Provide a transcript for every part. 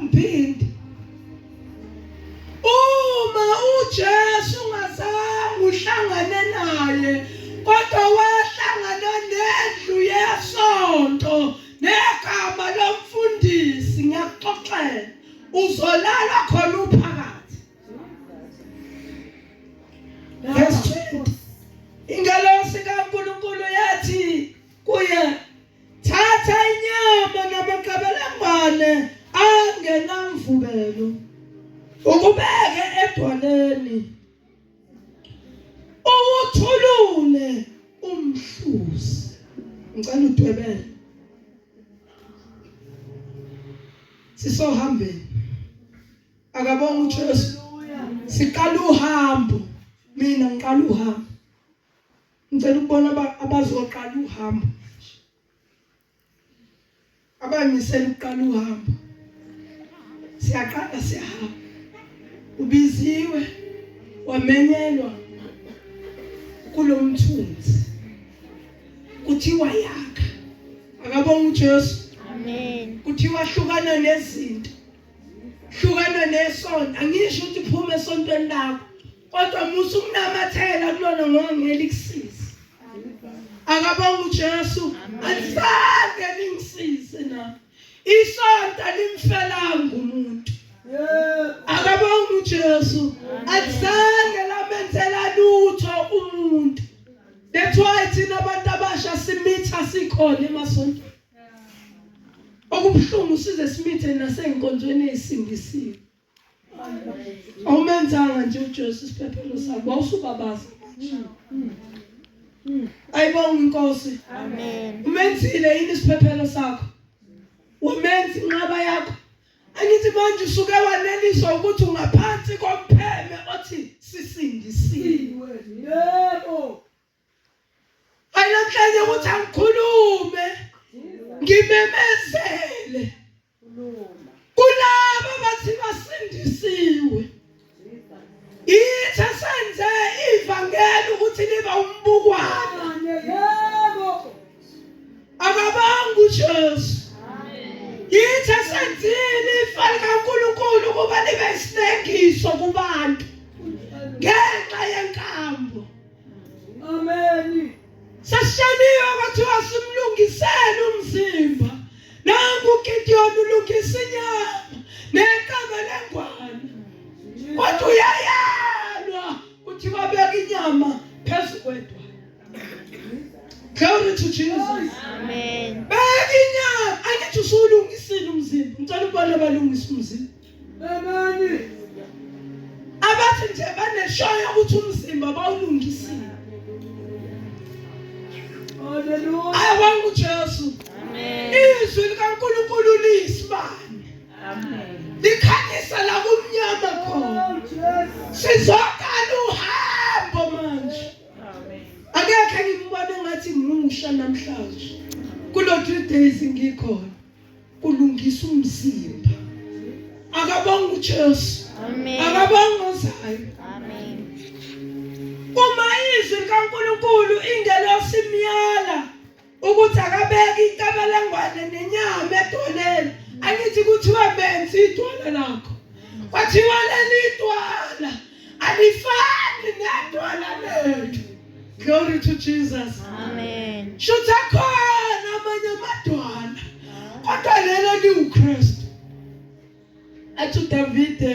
Ngiphinde. Uma uJesu ungazange uhlangane naye kodwa wahlangana nendlu yesonto negama lomfundisi ngiyakuxoxela uzolala khona uphakathi. Verse 20. Ingelosi kaNkulunkulu yathi kuye Thatha inyama namaqebelengwane angenamvubelo ukubeke edwaleni uwuthulule umhluzi. Ngicela udwebele. Sisohambeni. Akabonga uJesu. Siqala uhambo. Mina ngiqala uhambo. Ngicela ukubona abazoqala uhambo manje. Abayimisela ukuqala uhambo. Siyaqala siyahamba. Ubiziwe wamenyelwa kulomthunzi. Kuthiwa yakha. Akabonga uJesu. Amen. Kuthiwa hlukana nezinto. Hlukana nesonto. Angisho ukuthi phuma esontweni lakho. Kodwa musa ukunamathela kulona ngoba ngeke likusize. Akabonga uJesu, alizange lingisize na. Isonto alimfelanga umuntu. Akabonga uJesu, alizange lamenzela lutho umuntu. That's why thina abantu abasha simitha sikhona emasontweni. Okubuhlungu size simithe nasey'nkonzweni ey'sindisiwe. Awumenzanga nje uJesu isiphephelo sakho, wawusubabaza manje. Ayibonga inkosi. Amen. Umenzile yini isiphephelo sakho? Wamenza inqaba yakho. Angithi manje usuke waneliswa ukuthi ungaphansi kompheme othi sisindisiwe. Yebo. Hayi namhlanje ukuthi angikhulume ngimemezele kulabo abathi basindisiwe ithe senze ivangeli ukuthi libe umbukwana Yebo. akabanga uJesu yithe senzile ifa likaNkulunkulu ukuba libe isinengiso kubantu ngenxa yenkambo Amen. Sesisheliwe kwathiwa simlungisele umzimba. Nangu uGideon ulungisa inyama neqaba lengwane. Kodwa uyayalwa kuthiwa beka inyama phezu kwedwala. Glory to Jesus. Amen. Beka inyama angithi usulungisile umzimba. Ngicela ukubona balungisa umzimba. Amen. Abathi nje baneshoyo ukuthi umzimba bawulungisile. Hallelujah. Ayabonga uJesu. Amen. Izwi likaNkulunkulu liyisibane. Amen. Likhanyisa la kumnyama khona. Oh Jesus. Sizoqala uhambo manje. Amen. Akekho ngimbone ngathi ngimusha namhlanje. Kulo 3 days ngikhona. Kulungisa umzimba. Akabonga uJesu. Amen. Akabonga ozayo. Amen. Uma izwi likaNkulunkulu ingelosi imyala ukuthi akabeke intabelengwane nenyama edwaleni angithi kuthiwa menzi idwala lakho kwathiwa leli dwala alifani nedwala lethu glory to Jesus amen shutha khona amanye amadwala kodwa lelo liwuKristu athi uDavide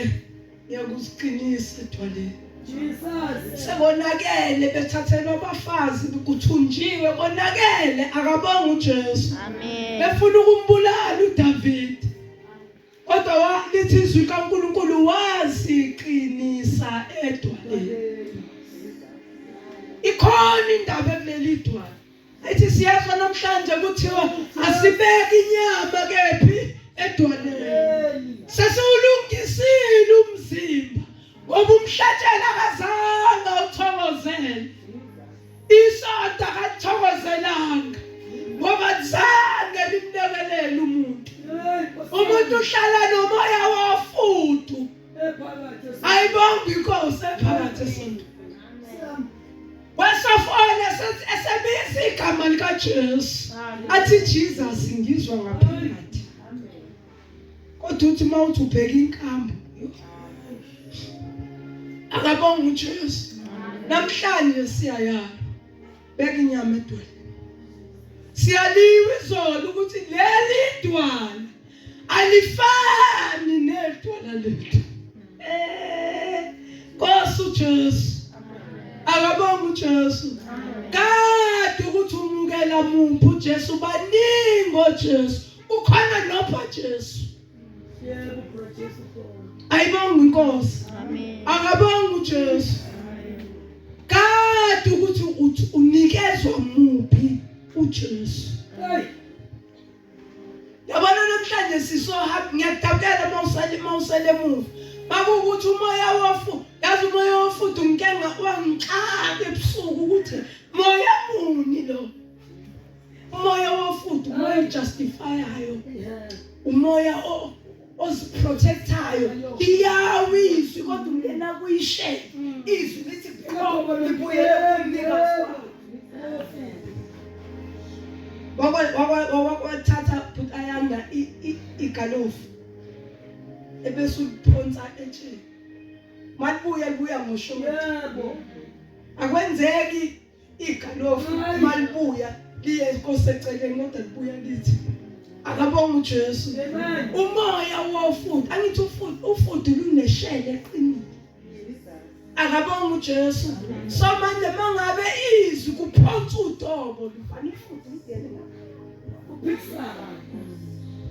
ngiyakuziqinisa edwaleni Jesus. Sekonakele bethathelwa abafazi kuthunjiwe konakele akabonga uJesu. Amen. Befuna ukumbulala uDavid. Kodwa lithi izwi kaNkuluNkulu waziqinisa edwaleni. Ikhona indaba ekuleli dwala. Ethi siyezwa namhlanje kuthiwa asibeke inyama kephi edwaleni. Sesiwulungisile umzimba ngoba umhlatshelo akazange uthokozele. Isonto akalithokozelanga ngoba zange limlekelele umuntu. Umuntu uhlala nomoya wofudu. Ayibonga inkosi ephakathi esonto. Wasafona esebiza igama likaJesu. Athi Jesus ngizwa ngaphakathi. Kodwa uthi uma uthi ubheka inkambo, akabonga uJesu. Namhlanje siyayala, beka inyama edwaleni. Siyaliwa izolo ukuthi leli dwala alifani nedwala lethu. Eh, Nkosi uJesu. Akabonga uJesu. Kade ukuthi umukela muphi uJesu, baningi oJesu. Ukhona nopha Jesu. Yebo bro Jesu khona. Ayibonga inkosi. Amen. Akabonga uJesu. Kade ukuthi uthi unikezwa muphi uJesu. Hey. Yabona namhlanje sisohamba ngiyakudabukela mawusale mawusele emuva. Makuwukuthi umoya wofu, yazi umoya wofudu ngike wangixaka ebusuku ukuthi moya muni lo. Umoya wofudu, umoya ojustifyayo. Umoya oziprotectayo. Iyawa izwi kodwa ungena kuyishele. Izwi lithi phuma libuyele kumnikazi walo. Wakwathatha bhuti Ayanda igalofu ebese uliphonsa etsheni. Malibuya libuya ngoshoti. Yebo. Akwenzeki igalofu malibuya liye koseceleni kodwa libuya lithi akabonga uJesu. Amen. Umoya wofudu, angithi ufudu, ufudu luneshele eqinile. Akabonga uJesu. So manje mangabe izwi kuphonsa udobo lufana ifudu lingene ngapha. Kuphikisana.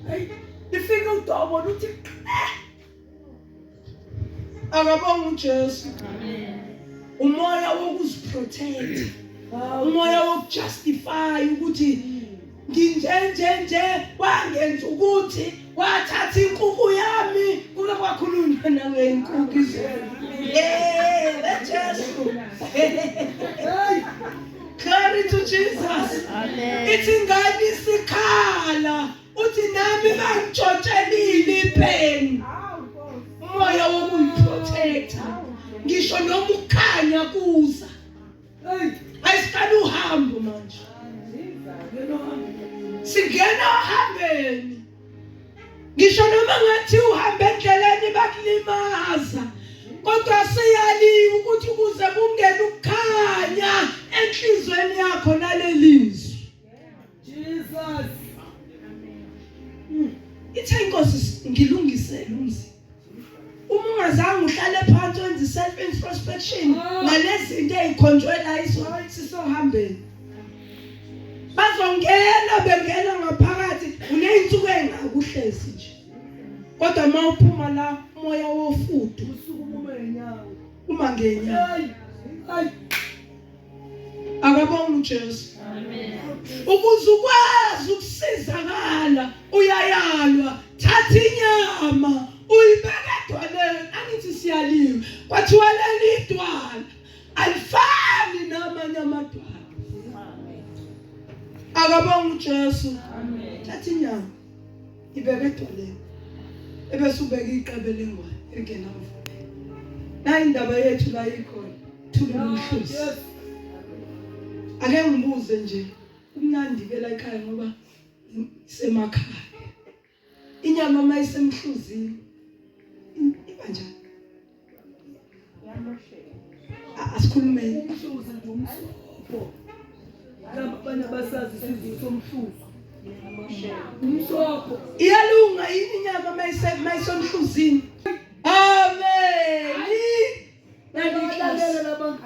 Hey, lifike udobo luthi qe. Akabonga uJesu. Amen. Umoya wokuziprotect. Umoya wokujustify ukuthi nginje nje nje wangenza ukuthi wathatha inkukhu yami kuke kwakhulunywa nangenkukhu izolo. Eh, Jesu. Hey. Glory to Jesus. Amen. Ithi ingane isikhala uthi nami bangitshontshelile ipeni. Umoya wokuyiprotecta ngisho noma ukukhanya kuza. Hey. Ayisiqala uhambo manje. Ngena uhambe. Singena ohambeni. Ngisho noma ngathi uhambe endleleni bakulimaza. Kodwa siyaliwa ukuthi ukuze kungene ukukhanya enhlizweni yakho nalelizwi. Jesus. Ithe inkosi ngilungisele umzi. Uma ungazange uhlale phansi wenze self introspection ngalezi zinto ezikhonjwe la iso sisohambeni. Bazongena bengena ngaphakathi uneyinsuku engakuhlezi nje. Kodwa uma uphuma la umoya wofudu Usuku ume ngenyawo. uma ngenyawo. Hey. Hey. Akabonga uJesu. Amen. Ukuze ukwazi ukusizakala uyayalwa, thatha inyama uyibeke edwaleni. Angithi siyaliwe, kwathiwa leli dwala alifani namanye amadwala. Akabonga uJesu. Amen. Thatha inyama ibeke edwaleni ebese ubeka iqebe lengwane elingenamvubelo. Nayi indaba yethu la ikhona, thulula umhluzi. Yes. Ake ngibuze nje, kumnandi ke la ekhaya ngoba semakhaya. Inyama mayisemhluzini iba njani? Asikhulumeni. Umhluzi nje umsobho. Laba abanye abasazi isiZulu somhluzi. Umsobho. Iyalunga yini inyama mayisemhluzini? Amen. Balalela labantu.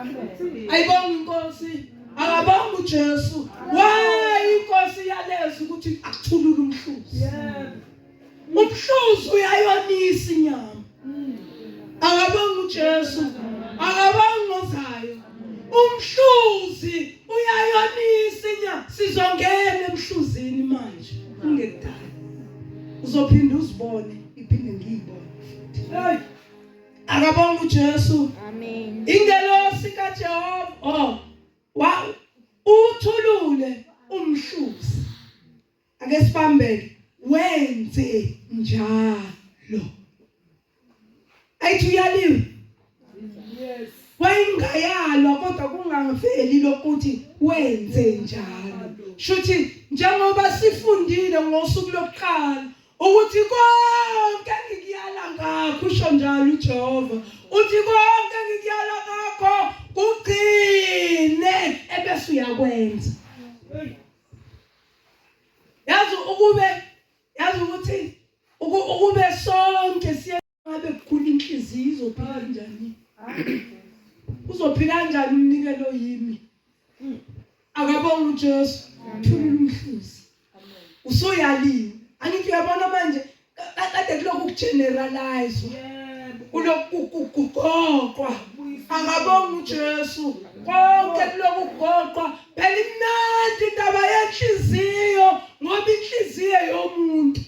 Ayibonga inkosi. Akabonga uJesu. Why inkosi yaleza ukuthi akuthulule umhluzi? Yebo. Umhluzi uyayonisa inyama. Akabonga uJesu. Akabonga ozayo. Umhluzi uyayonisa inyama. Sizongena emhluzini manje kungekudala. Uzophinda uzibone, iphinde ngiyibone futhi. Hey. Akabonga uJesu. Amen. Ingelosi kaJehova oh wa uthulule umhluzi. Ake sibambeke wenze njalo. Ayithi uyaliwe. Yes. Wayengayalwa kodwa kungaveli lokuthi wenze njalo. Shuthi njengoba sifundile ngosuku lokuqala Ukuthi konke ngikuyala ngakho usho njalo uJehova. Uthi konke ngikuyala ngakho kugcine ebese uyakwenza. Yazi ukube yazi ukuthi ukube sonke siye ngabe kukhula inhliziyo izophila kanjani? Uzophila kanjani umnikelo yimi? Akabonga uJesu, thulula umhluzi. Usuyaliwe. Angithi uyabona manje kade kulokhu kugeneralize. Kulokhu kugoqwa. Akabonga uJesu. Konke kulokhu kugoqwa. Phela imnandi indaba yenhliziyo ngoba inhliziyo yomuntu.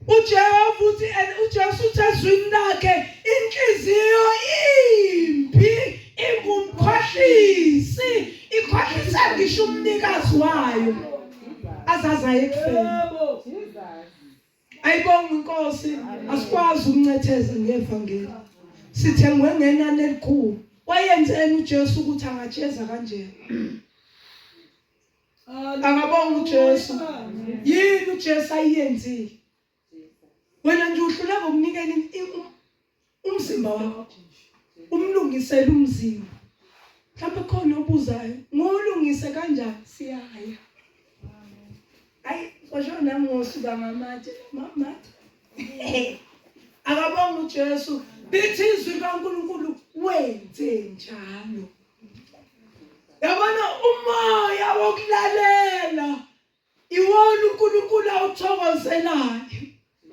UJehova uthi and uJesu uthi ezwini lakhe inhliziyo imbi ingumkhohlisi ikhohlisa ngisho umnikazi wayo azaza ekufeni. Ayibonga inkosi asikwazi ukuncetheza ngevangeli. Sithengwe ngenani elikhulu. Wayenzeni uJesu ukuthi angajeza kanje? Akabonga uJesu. Yini uJesu ayiyenzile? Wena nje uhluleka ukunikela umzimba wakho. Umlungisele umzimba. Mhlawumbe khona obuzayo, ngolungise kanjani? Siyaya. Ayi, osho nami ngosuka ngamatshe, mama. Akabonga uJesu. Lithi izwi likaNkulunkulu wenze njalo. Yabona umoya wokulalela iwona uNkulunkulu awuthokozelayo.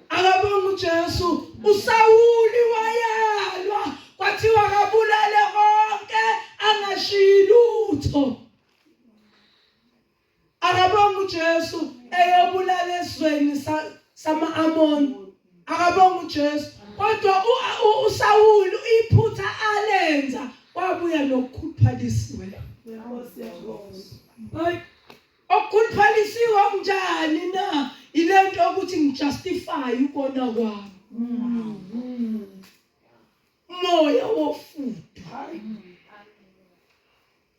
Akabonga uJesu, uSawuli wayalwa kwathiwa akabulale konke angashiyi lutho. Akabonga uJesu eyobulala esizweni sama-Amoni. Akabonga uJesu. Kodwa uSawuli iphutha alenza wabuya nokukhuphalisiwe. Hayi okukhuluphalisiwe okunjani na ilento ukuthi ngijustify ukona kwami. Moya wofudu.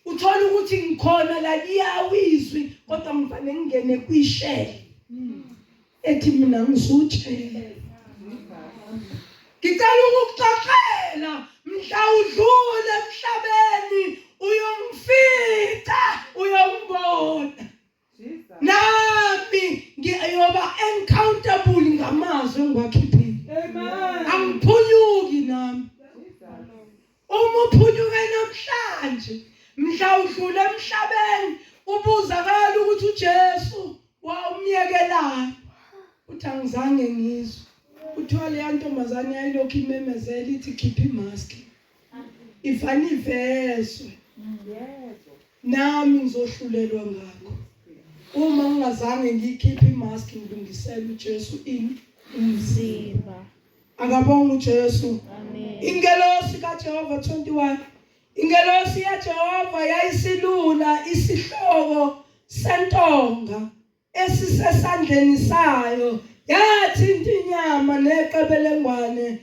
Uthola ukuthi ngikhona la liyawa izwi kodwa ngifanele ngingene kwishele ethi mina ngizutshela. Ngicela ukukuxoxela mhla udlule emhlabeni uyongifica uyongibona. Nami ngiyoba encountable ngamazwi engiwakhiphile. Amen. Angiphunyuki nami. Uma uphunyuke namhlanje mhla udlula emhlabeni ubuzakala ukuthi uJesu wawumyekelani. Uthi angizange ngizwe. Kuthiwa leya ntombazane yayilokhu imemezela ithi khipha imask. Ivane ivezwe. Nami ngizohlulelwa ngakho. Uma ngingazange ngiyikhiphe imask ngilungisele uJesu ini umzimba. Akabonga uJesu. Amen. Ingelosi kaJehova 21. Ingelosi yaJehova yayisilula isihloko sentonga esisesandleni sayo yathinta inyama neqebelengwane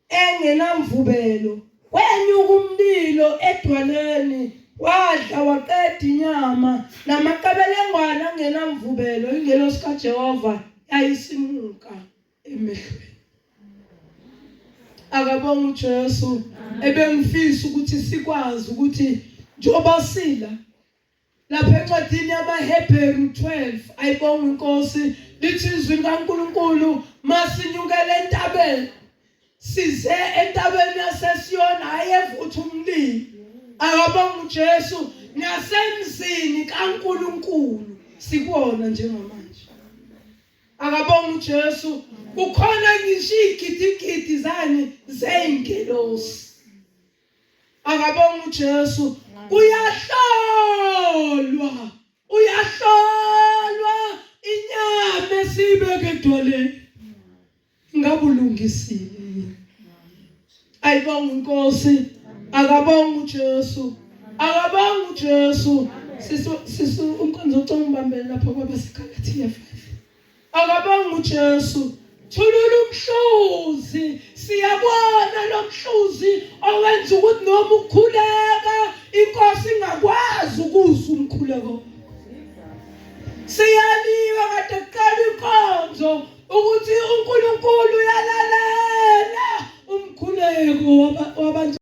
engenamvubelo kwenyuka umlilo edwaleni wadla waqeda inyama namaqebelengwane angenamvubelo ingelosi kaJehova yayisimuka emehlweni akabonga uJesu ebengifisa ukuthi sikwazi ukuthi njengoba sila Lapha encwadini yamaHebheru 12 ayibonga inkosi lithi izwi likaNkuluNkulu masinyukele entabeni size entabeni yaseSiyona ayevutha umlilo akabonga uJesu nasemzini kaNkuluNkulu sikuwona njengamanje akabonga uJesu kukhona ngisho igidigidi zani zeyingelosi Akabonga uJesu. Kuyahlolwa. Uyahlolwa inyama esiyibeke edwaleni. Ngabe ulungisile yini? Ayibonga inkosi. Akabonga uJesu. Akabonga uJesu. Sisu sisu unkonzo ucela ungibambele lapho kwaba seGalathiya 5. Akabonga uJesu. Thulula umhluzi. Siyabona lo mhluzi owenza ukuthi noma ukhuleka inkosi ingakwazi ukuzwa umkhuleko. Siyaliwa kade kuqala inkonzo ukuthi uNkulunkulu uyalalela umkhuleko wabantu.